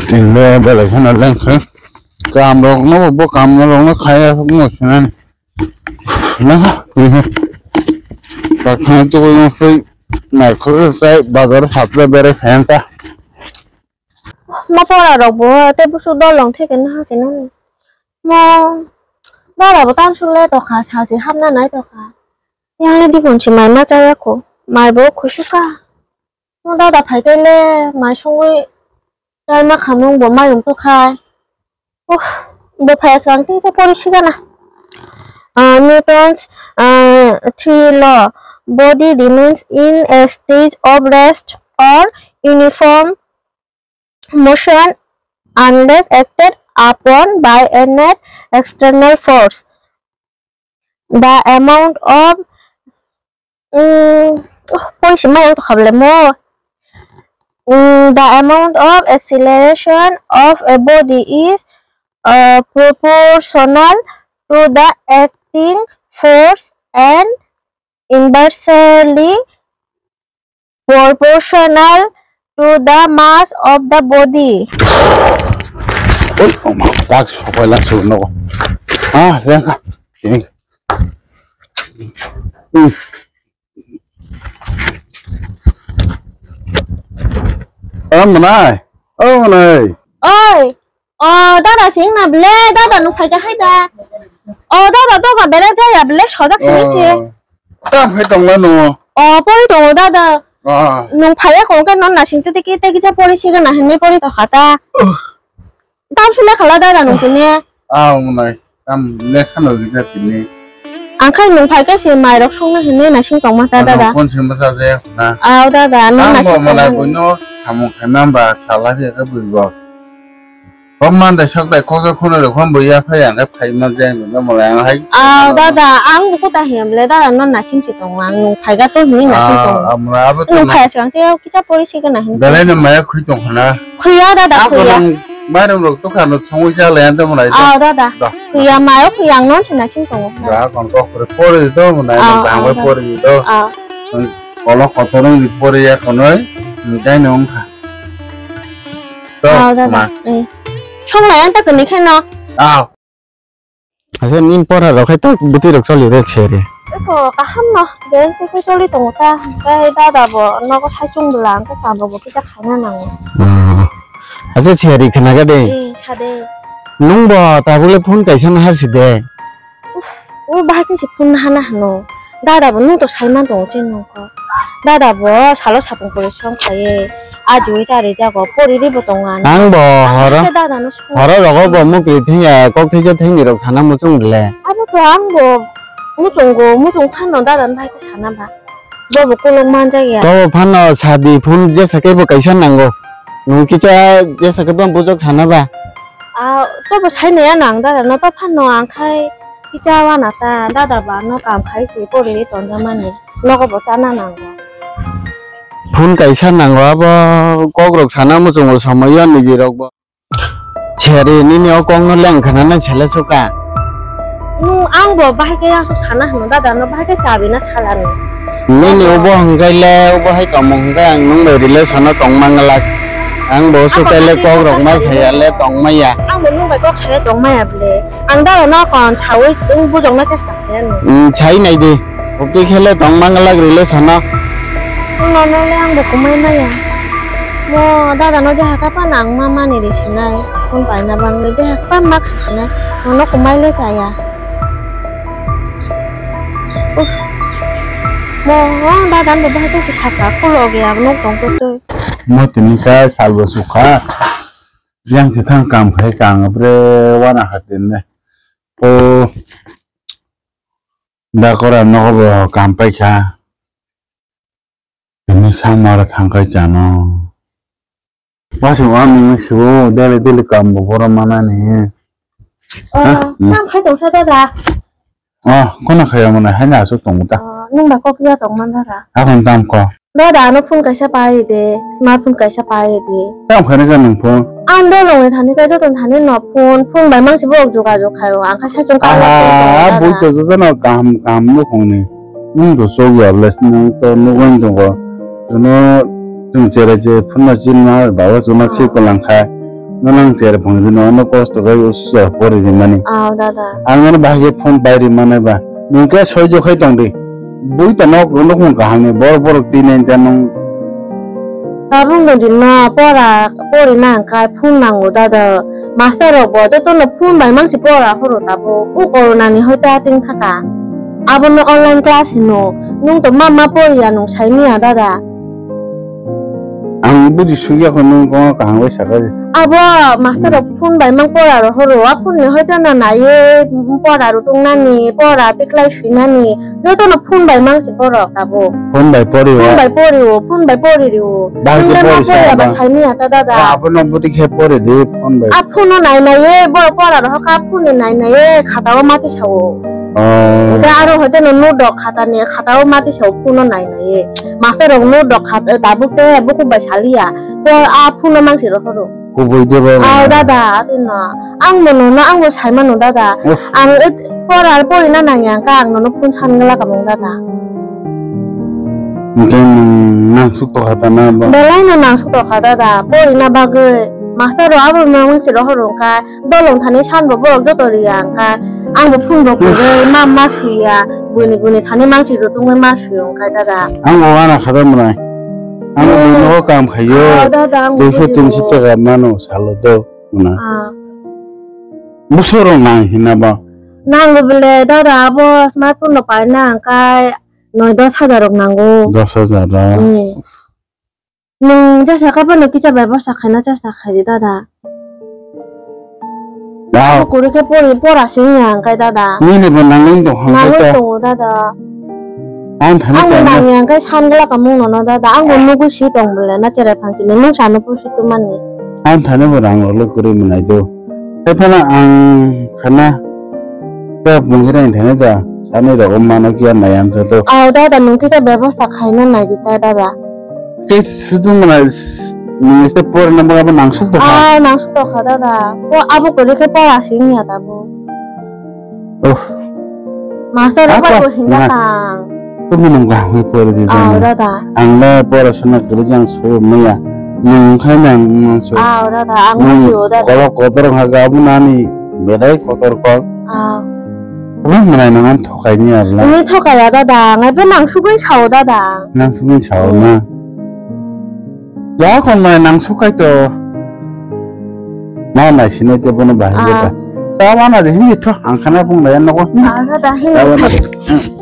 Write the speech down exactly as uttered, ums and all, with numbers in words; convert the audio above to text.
Tini le belai kheno lengkha. Kam rok no bo kam rok no khaya mo khinani. Lengkha. Kakhana to ko sai nai kho sai bazar hapla bere phenta. Ma pora rok bo te busu dolong theke na hase na. Mo dara bo tam sule to kha, salsi hapna nai to kha. Yang le dibon si mai ma chaya kho. Mai bo khusu ka. Mo dada phai khe le mai songwi char ma khamung bo mayung to khai. Oh, bo phai aswk ang tei cha pori sigana. Ah, Newton's, ah, three law. Body remains in a state of rest or uniform motion unless acted upon by an external force. The amount of, mm, oh, pori si mayung to kha bole mo. Mm, the amount of acceleration of a body is, uh, proportional to the acting force and inversely proportional to the mass of the body. Oi, oma, tak sokoila su no. Ah, lengkha. Ini. Hmm. Oh, manai. Oh, manai. Oi. Oh, dada sing na ble, dada nuk phai ta hai da. Oh, dada to ba bere ta ya ble, sojak sini se. Oh. Ta phai tong la no. Oh, pori tongo dada. Ah. Nuk phai ya kong ke non na sing te ki te ki cha pori si ga na hene pori to khata. Oh. Tam sule khala dada nuk ne. Ah, manai. Tam lekha no gija tini. Ang khai nung phai khe se mai rok songna hinwi naising tongma ta dada. Phone se bwsa je na. Aw dada, nung naising tongma. Ang bo malai buino samung khaima ba sala phi khe buibo. Hom man dai sak dai khoksa khunui rok hom bo ya phai ang khe phai ma je ang no malai ang hai. Aw dada, ang bo kota hiya bole dada no naising se tongo, ang nung phai ga to hinwi naising tongo. Amra abo to nung phai aswk ang tei kisa pori se gana hin. Belai no maya khui tong khana. Khuya dada, khuya. Mairum rok to khano songwi cha le ante mo nai. Ah, dada. Khuya mayo khuya ang non sina sing tongo. Da kon kok kore pore do mo nai, ah, bang bai pore do. Ah. Kolo kotorong di pore ya konoi, dai no ongkha. To, ah, dada. Ma. Eh. Song lai ante kene kheno. Ah. Asa nin pora rok khai tak bwtwi rok choli re se re. Eko kaham no, beng khe choli tongo ta, hingke dada bo nogo saichung bwla, hingke kamo bo kisa khaina nango. Oh. Asa se ri khna ga de. Eh, sade. Nung bo tabuk le phone kaisa no har si de. U bahai khe se phone hana hano. Dada bo nung to saiman tongo chini nung kho. Dada bo salo sapung pore song khaye. Ajiwi chari jago pori ribo tongo ani. Ang bo horo, horo rogo bo mukri thengya kok thaisa thengni rok sana muchung le. Abo to ang bo muchungo, muchung phano dada ni bahai khe sana ba. Bo bo kolok manjak ya. To phano sadi phone jesa khe bo kaisa nango. Nung kicha jesa khe bo bujok sana ba. Ah, to bo sai nai ano ang dada no to phano ang khai kicha wana ta dada ba no kam khai se pori tonjamani. Nogo bo chana nango. Phone kaisa nango abo kok rok sana muchungo somoi ya niji rok bo. Seri nini o kok no leng khana nang sele suka. Nung ang bo bahai khe asuk sana hino dada no bahai khe chabi na sala ni. Nini obo hingkai le obo hai tongmung hingkai ang nung bai relation o tong manglak. Ang bo sukai le kok rok ma saya le tong maya. Ang bo nung bai kok saya tong maya ble. Ang dada no kon sawi bujok na chesta. Em, sai nai di. Hoptwi khe le tong manglak relation no. Nono le ang bo kumai maya. Mo dada no deha kha phano ang ma mani ri sinai. Phone paina bangwi deha kha ma kha sinai. Nono kumai le chaya. Uh. Mo ang dada no bahai khe se sakha, khulo ge ang nok tong twi. Mo tini sa sal bo sukha. Yang se thang kam khai kang bre wana hatin ne. O. Da kora nogo bo kam paikha. Tini samara thangkai chano. Wasing wa mung sibo dele dele kam bo boro manani. Oh, ha? Hmm. Tam khai tong sa dada. Oh, kono khai amana hai na asuk tong ta. Oh, nung ba kok ya tong man dada. Akon tam ko. Dada, ano phone kaisa pai de, smartphone kaisa pai de. Tamo khaina kha nwng phone? Ang dolong ni thani khe joto thani no phone, phone bai mang se borok jogajog khaio, ang khe saichung kha. Aha, bui to joto no kaham kaham nukhung ni. Nwng to chok ya bles nwng to nugwi tongo. Jono chwng cherai che phone no chin ma baba chuna khe kwlang kha. Nang tere phang jino ano kosto kai usa pori di mani. Aw dada. Ang ano bahai phone pai ri mane ba. Nung ke soi jo khai tong di. Bui ta nok nok hung kahang ni bor bor ti nen ta nung. Tabuk no din ma pora pori nang kai phone nango dada. Master rok bo joto no phone bai mang si pora horo tabuk. U corona ni hoi ta ting thaka. Abo no online class hino. Nung to ma ma pori ya nung sai miya dada. Ang buji sukya kho nung kong kahang bai saka. Abo master rok phone bai mang pora ro horo. A phone ni hoi ta na nai pora ro tung nani pora tiklai si nani. Joto no phone bai mang si borok tabuk. Phone bai pori o. Phone bai pori o, phone bai pori rio. Bahai khe pori sa ba. Nung le ma pori ya ba ba. Sai miya ta dada. Abo no buti khe pori di phone bai. A phone no nai nai e, borok pora ro hoka phone ni nai nai e, khata o mati sa o. Oh. Hingke aro hoite no note rok khata ni, khata o mati sa o phone no nai nai e. Master rok note rok khata tabuk te bukhuk bai saliya. Te a phone no mang si ro horo. Kubui de ba. Aw dada, atino. Ang bo nono, ang bo sai mano dada. Uff. Ang pora pori na nang yang ka ang nono phone san gala kamung dada. Hingke nang suk tokha ta na ba. Belai no nang suk tokha dada. Pori na bagwi. Master ro abo mang si ro horo ka. Dolong thani san bo borok joto ri yang ka. Ang bo phone bo kubui ma ma suya. Buni buni thani mang si ro tungwi ma suya wng ka dada. Ang bo wana khata mwnai. Ang bo nogo kam khayo. Aw dada, ang bo buji o. Duiso tinso taka mano salo do. Muna. Ah. Bwswk rok nang hina ba? Nango bole dada abo smartphone rok paina hingkai noi dos hajar rok nango. Dos hajar rok? Hmm. Nwng jesa kha phano kisa bebosta khaina chesta khaidi dada. Abo kwrwi khe pori pora singya hingkai dada. Nini bo nangwi tong hingkai. Nangwi tongo dada. Ang thani. Ang bo nangya hingkai sangla kamung nono dada. Ang bo nugwi si tong bole na cherai phang chini nwng sano pusi tumani. Ang thani bo rang rok le kwrwi mwnai do. Tei phano ang khana ta bungkhe rang thani da. Sani rok mano kiya nai ang to. Aw dada nwng kisa bebosta khaina nai di ta dada. Tei sudu mwnai nwng este por na baga bo nangsuk tokha. Aw nangsuk tokha dada. Ko abo kwrwi khe pora singya tabuk. Oh. Master rok bai bo hinga tang. Tumi nung kaham khe pori di jani. Aw dada. Ang le porasona kwrwi jang soyo maya. Nung khai nang nung so. Aw dada, ang buji o dada. Kolok kotor ha ga bu nani belai kotor kok. Aw. Bwlai mwnai nang thokai ni arla. Ni thokai ya dada, ngai be nang sugwi sao dada. Nang sugwi sao na. Ya kon mai nang sukai to. Na nai sinai te bono bahai beta. Ta mana de hindi tho ang khana bung lai nogo. Aga da hindi.